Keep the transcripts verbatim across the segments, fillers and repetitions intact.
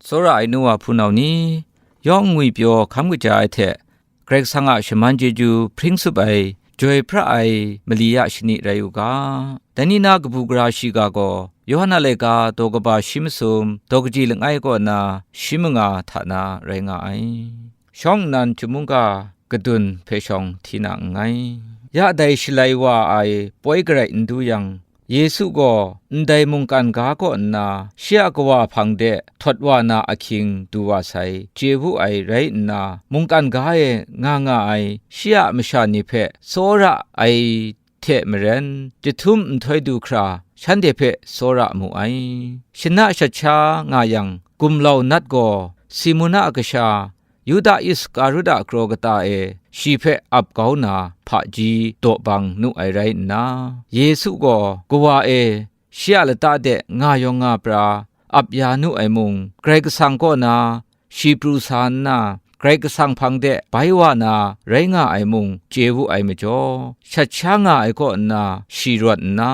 Tsawra ai nu wa hpunau ni, yawng ngwipyaw hkam kaja ai hte, Karai Kasang a shaman chyeju hpring tsup ai, joi hpra ai mali ya shani rai u ga. Dai ni na kabu gara shiga gaw, Yawhan a laika daw kaba shi masum, daw kaji langai kaw na shi manga hta na rai nga ai. Shawng nnan chyum mungga kadun hpe shawng hti na nngai. Ya dai Shalai wa ai poi garai n du yang, Yesu gaw ndai mungkan ga kaw nna, shi a kawa hpang de htawt wa na ahkying du wa sai, chye wu ai rai nna, mungkan ga e nga nga ai shi a masha ni hpe tsawra ai hte maren, jahtum nhtoi du hkra shanhte hpe tsawra mu ai. Shana shat sha nga yang, gumlau nat gaw Simuna a kasha Yuda Iskarut a kraw kata e shi hpe ap kau na hpaji daw bang nu ai rai nna, Yesu gaw kawa e shi a lata de nga yawng nga pra ap ya nu ai mung, Karai Kasang kaw na shi pru sa nna, Karai Kasang hpang de bai wa na rai nga ai mung chye wu ai majaw, shat sha nga ai kaw nna shi rawt nna,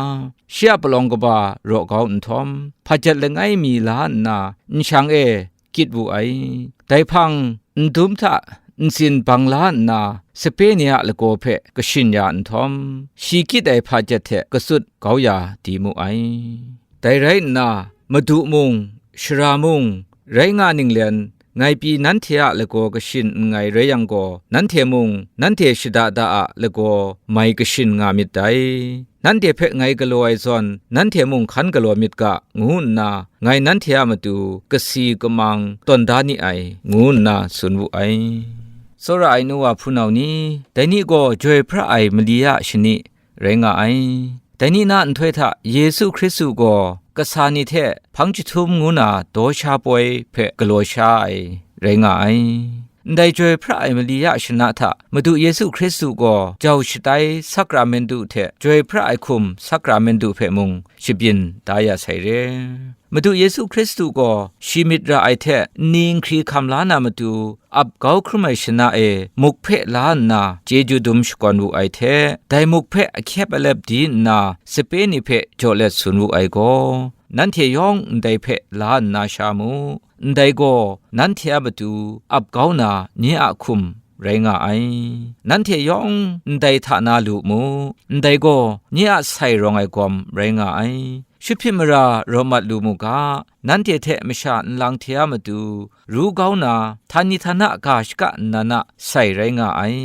shi a palawng kaba raw kau nhtawm, hpajat langai mi la nna, nshang e kyit wu ai. Dai hpang, ndum hta ntsin bang la nna, sape ni a lagaw hpe kashin ya nhtawm, shi kyit ai hpajat hte katsut kau ya di mu ai. Dai rai nna, Madu mung, Sara mung, rai nga ninglen, ngai pyi nanhte a lagaw kashin nngai rai yang gaw, nanhte mung, nanhte shada da a lagaw mai kashin nga myit dai. Nanhte hpe ngai galaw ai zawn, nanhte mung hkan galaw myit ga, ngu nna, ngai nanhte a matu kasi kamang tawn da ni ai, ngu nna tsun wu ai. Tsawra ai nu wa hpunau ni, dai ni gaw joi hpra ai mali ya shani rai nga ai. Dai ni na nhtoi hta Yesu Hkristu gaw kasa ni hte hpang jahtum ngu na daw sha poi hpe galaw sha ai rai nga ai. Ndai joi hpra ai mali ya shana hta Madu Yesu Hkristu gaw jau shatai sakramentu hte joi hpra ai hkum sakramentu hpe mung shabyin da ya sai re. Madu Yesu Hkristu gaw shi myit ra ai hte nni nhkri hkam la na matu ap kau hkrum ai shana e muk hpe la nna chyeju dum shakawn wu ai hte, dai muk hpe ahkyep alep di nna sape ni hpe jaw let tsun wu ai gaw, nanhte yawng ndai hpe la nna sha mu. Ndai gaw nanhte a matu ap kau na nye a hkum rai nga ai. Nanhte yawng ndai hta na lu mu, ndai gaw nye a sai rawng ai gawm rai nga ai. Shut hpyit mara rawt mat lu mu ga, nanhte hte masha nlang hte a matu, ru kau na, htani htana ga shaka nnan a sai rai nga ai.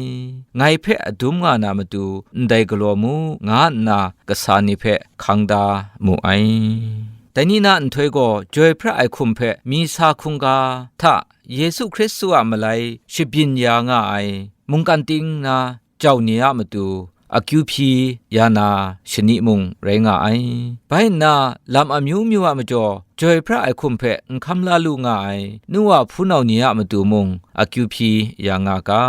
Ngai hpe adum nga na matu, ndai galaw mu, nga nna kasa ni hpe hkang da mu ai. Dai ni na nhtoi gaw, joi hpra ai hkum hpe mi sa hkungga hta Yesu Hkristu a malai shabyin ya nga ai mungkan ting na jau ni a matu akyu hpyi ya na shani mung rai nga ai. Bai nna, lam amyu myu a majaw, joi hpra ai hkum hpe n hkam la lu nga ai nu wa hpunau ni a matu mung akyu hpyi ya nga ga.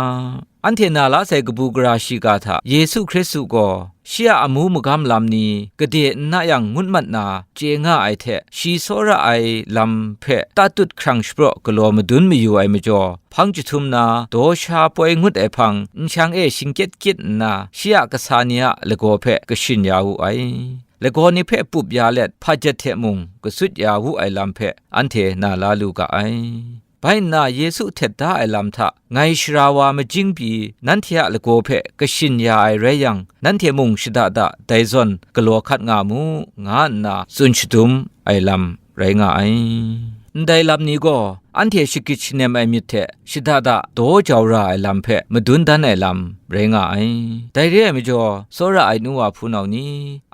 Anhte na la sai kabu gara shiga hta Yesu Hkristu gaw shi a amu magam lam ni gade n na yang ngut mat na chye nga ai hte, shi tsawra ai lam hpe tatut hkrang shapraw galaw madun mayu ai majaw, hpang jahtum na daw sha poi ngut ai hpang nshang e shingkyet kyit nna, shi a kasa ni a lagaw hpe kashin ya wu ai. Lagaw ni hpe pup ya let, hpajat hte mung katsut ya wu ai lam hpe anhte na la lu ga ai. Bai nna Yesu htet da ai lam hta ngai sara wa majing pyi nanhte a lagaw hpe kashin ya ai rai yang, nanhte mung shada da dai zawn galaw hkat nga mu, nga nna tsun shadum ai lam rai nga ai. Ndai lam ni gaw anhte shagrit shanem ai myit hte shada da daw jau ra ai lam hpe madun dan ai lam rai nga ai. Dai re ai majaw, tsawra ai nu wa hpunau ni,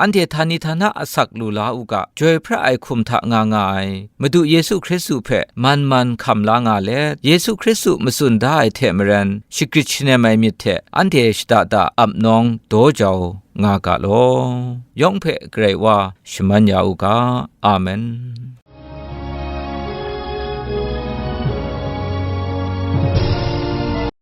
anhte htani htana asak lu la u ga, joi hpra ai hkum hta nga nga ai Madu Yesu Hkristu hpe man man hkam la nga let, Yesu Hkristu matsun da ai hte maren, shagrit shanem ai myit hte anhte shada da ap nawng daw jau nga ga law. Yawng hpe Karai Wa shaman ya u ga. Amen.